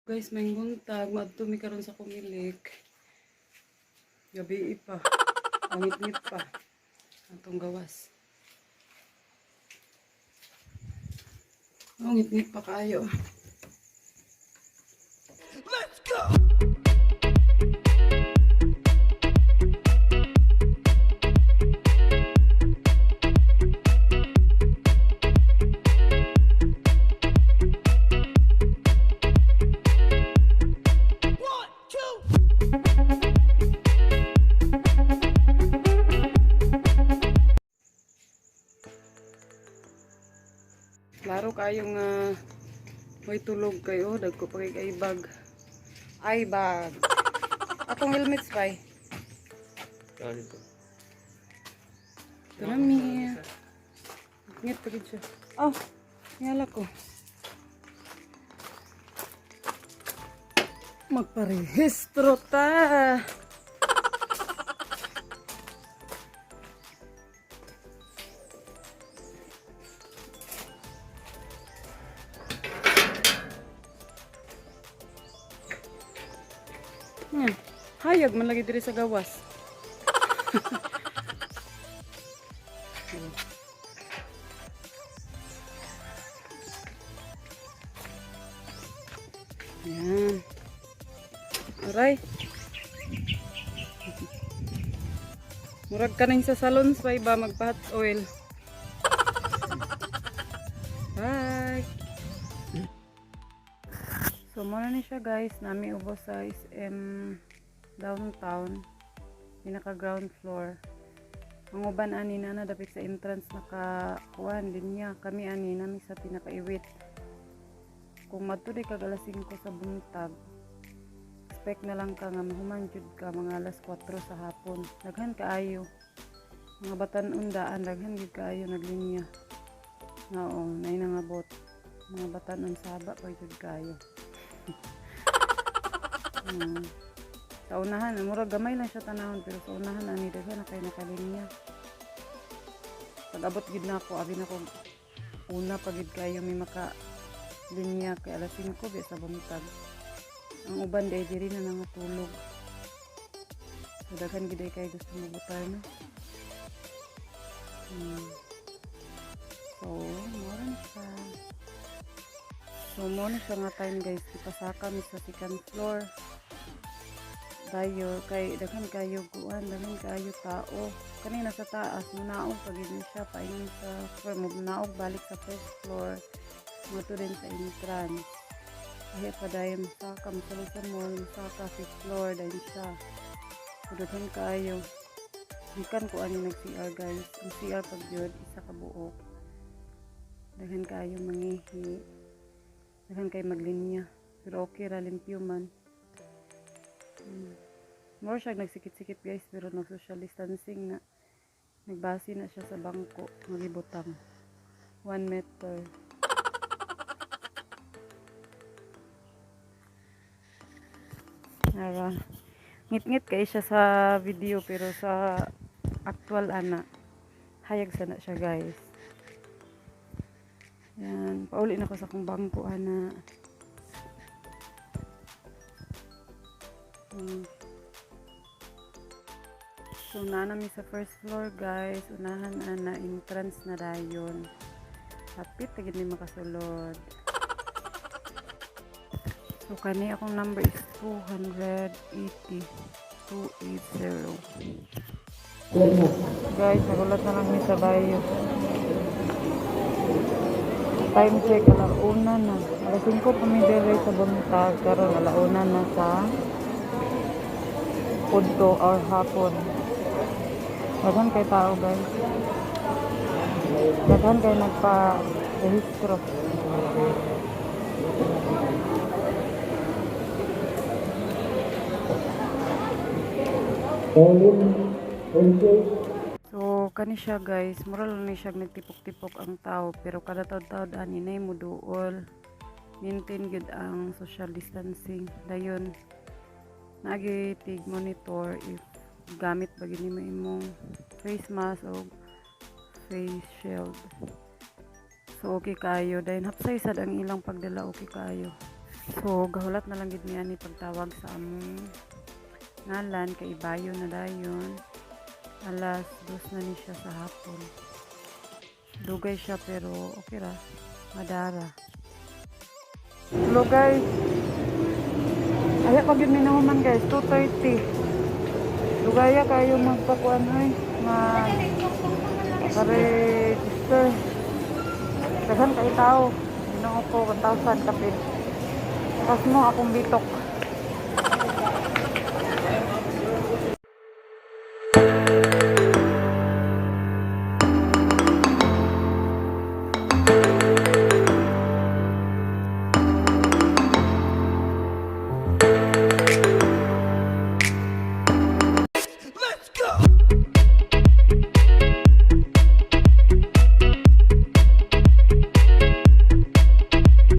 Guys, may buntag. Maadto mi karon sa Comelec. Gabi pa. Angit-ngit pa. Atong gawas. Ang ngit-ngit pa kayo. Let's go! One, two. Klaro kayo nga may tulog kayo. Dagko pa kay ay bag. Ay bag. Atong helmets bay. Dito. Ito na mi. Ngit pa gid siya. Oh, ngala ko. Magparehistro ta. Yan. Hayag man lagi diri sa gawas. Yan. Aray. Murag ka sa salon sa iba magpa-hot oil. Bye. So muna ni siya, guys, nami ubos sa SM downtown, pinaka ground floor. Ang uban ani na dapit sa entrance naka kuan linya, kami ani nami sa pinakaiwit. Kung madto di kag alas 5 sa buntag, expect na lang ka nga mahuman jud ka mga alas 4 sa hapon. Daghan kaayo. Mga batan-on daan, daghan gid kaayo naglinya. Oo, nay nangabot. Mga batan-on saba pa jud kaayo. Sa unahan, murag gamay lang siya tanahon, pero sa unahan ani daghan na kay nakalinya. Pag abot gid na ako, abi na ko una pa gid kayo may maka linya kay alas 5 biya sa buntag. Ang uban day diri na nangatulog. So daghan gid ay kay gusto mo butar, no. So, mura na siya. So, mo na siya nga time, guys. Ipasaka mi sa second floor. Dayo, kay daghan kayo guan, daghan kayo tao. Kanina sa taas, munaog pag yun siya, paingon sa floor, munaog balik sa first floor, mo din sa entrance. Kaya pa dayon masaka, masulod sa mall, masaka, fifth floor, dayon siya. So, daghan kayo. Gikan ko ani nag-CR, guys. Ang CR pag yun, isa ka buok. Daghan kayo mangihi. Daghan kayo maglinya. Pero okay ra, limpyo man. More siya nagsikit-sikit, guys, pero nag social distancing na. Nagbase na siya sa bangko, magibutang. 1 meter. Ara. Ngit-ngit kay siya sa video, pero sa actual ana hayag sana siya, guys. Yan, pauli na ko sa akong bangko ana. So na nami sa first floor, guys, unahan ana entrance na dayon. Hapit na gid mi makasulod. So kani akong number is 280 280. Guys, nagulat na lang mi sa bayo. Time check, alauna na. Alas 5 pa mi dere sa buntag, karon alauna na sa udto or hapon. Daghan kay tao, guys. Daghan kay nagpa-rehistro. So kani siya, guys, mura lang ni siya nagtipok-tipok ang tao, pero kada taod-taod ani nay muduol. Maintain gyud ang social distancing. Dayon naagi tig monitor if gamit ba gid nimo imong face mask o face shield. So okay kayo. Dayon hapsay sad ang ilang pagdala, okay kayo. So gahulat na lang gid niya ni pagtawag sa among ngalan kay ibayo na dayon. 2:00 na ni siya sa hapon. Dugay siya pero okay ra. Madara. Hello, guys. Ay, pag yun naman, guys, 2:30. Dugaya kayo magpakuan ay mag register. Daghan kay tao. Ginoo ko, 1,000 kapin. Pas mo akong bitok.